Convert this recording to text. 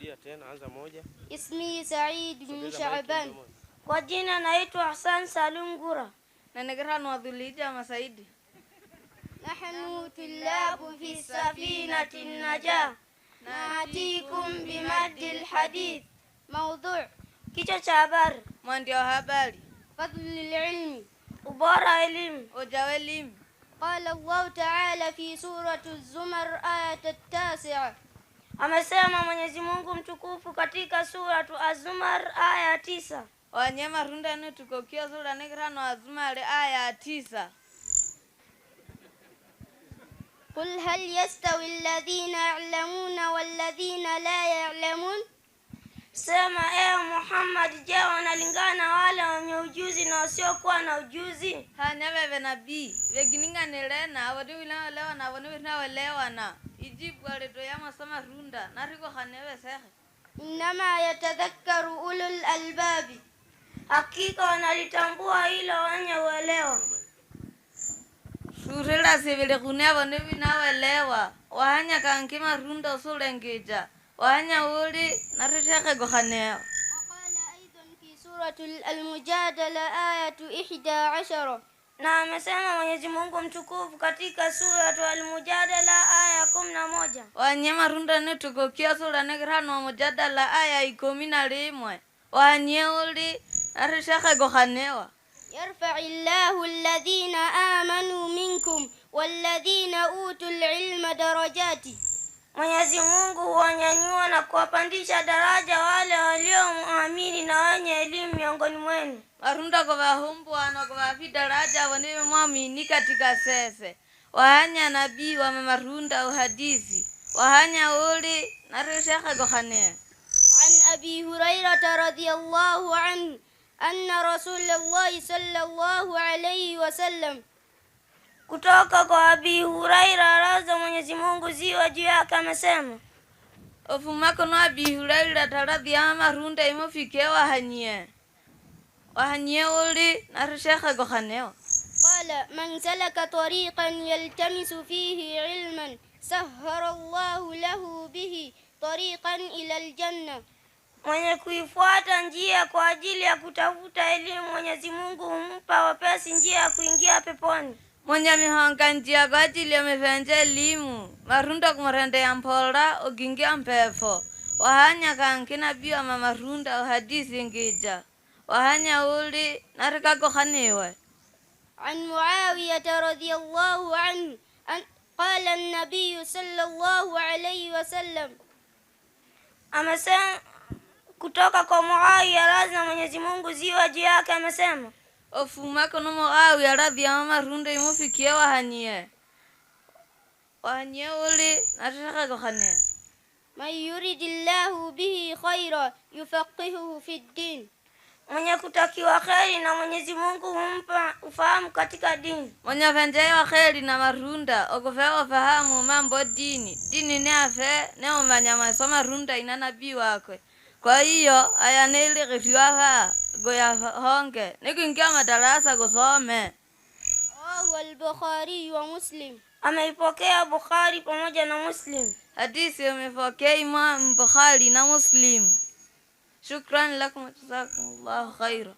Rudia tena, anza moja. Ismi Said bin Sogeza mic Shaaban. mdomoni. Kwa jina naitwa Hassan Salum Gura. Na nikirano Dhulhijja Masaidi. Nahnu tullabu fi safinati najah naatikum bimaddi alhadith. Maudhu, kichwa cha habari: Mwandia wa habari. Fadlu lilmi, ubora wa elimu. Uja wa elimu. Qala Allahu ta'ala fi surati Az-Zumar ayat at-tasi'a. Amesema Mwenyezi Mungu mtukufu katika suratu Az-Zumar aya ya 9. Wanyama runda ni tukokia sura nikirano Azumari aya ya 9. قل هل يستوي الذين يعلمون والذين لا يعلمون. Sema ewe Muhammad, je, wanalingana wale wenye ujuzi na wasiokuwa na ujuzi? Hanya bebe nabii vegininganilena abo tiwilewelewana abo niwilewelewana ijibu alito ya masoma runda nariko khanewe sehe. Innama yatadhakkaru ulul albabi, hakika wanalitambua hilo wenye uelewa. Surila sivile kune abo niwinawelewa wahanya kanki marunda usulengija wahanya uli narishekhe gokhanewa. وقال أيضا في سورة المجادلة آية 11. Na amesema Mwenyezi Mungu mtukufu katika suratu Al-Mujadala aya 11. Wanye marunda nitukokia sura nikirano mujadala aya 11 wahanye uli narishekhe gokhanewa. يرفع الله الذين آمنوا منكم والذين أوتوا العلم درجات. Mwenyezi Mungu huwanyanyua na kuwapandisha daraja wale waliomuamini na wenye elimu miongoni mwenu. Marunda kuvahumbwana kuvafi daraja abo niwemwamini katika sese wahanya nabii wa mamarunda uhadisi wahanya uli narishekhe gokhanea. عن أبي هريرة رضي الله عنه أن رسول الله صلى الله عليه وسلم. Kutoka kwa Abi Huraira radhi za Mwenyezi Mungu ziwe juu yake amesema, Ofumako no Abi Huraira taradhi ya marunda imofike wahanyie wahanyie uli narishekhe gokhanewa. قال من سلك طريقا يلتمس فيه علما سهر الله له به طريقا إلى الجنة. Mwenye kuifuata njia kwa ajili ya kutafuta elimu, Mwenyezi Mungu humpa wepesi njia ya kuingia peponi. Mwenye mihonga njia kwa ajili ya mifenje elimu marunda kumurende mpola ukingia mpefo wahanya kanki nabii wa mamarunda uhadisi ngija wahanya uli narikagokhaniwe. عن معاوية رضي الله عنه أن قال النبي صلى الله عليه وسلم. Amesema kutoka kwa Muawiya radhi za Mwenyezi Mungu ziwe juu yake amesema, Ofumako no Muawiya radhi ya mamarunda imufikie wahanyie wahanyie uli narikagokhaniwe. من يرد الله به خيرا يفقهه في الدين. Mwenye kutakiwa kheri na Mwenyezi Mungu humpa ufahamu katika dini. Mwenye venjewa kheri na marunda okufewa fahamu mambo dini dini ne afe ne umanya maso marunda ina nabii wakwe. Kwa hiyo aya nilighithiwa goya honge nikuingia madarasa kusome. رواه البخاري ومسلم. Ameipokea Bukhari pamoja na Muslim. Hadithi imepokea Imam Bukhari na Muslim. Shukran lakum, jazakumullahu khaira.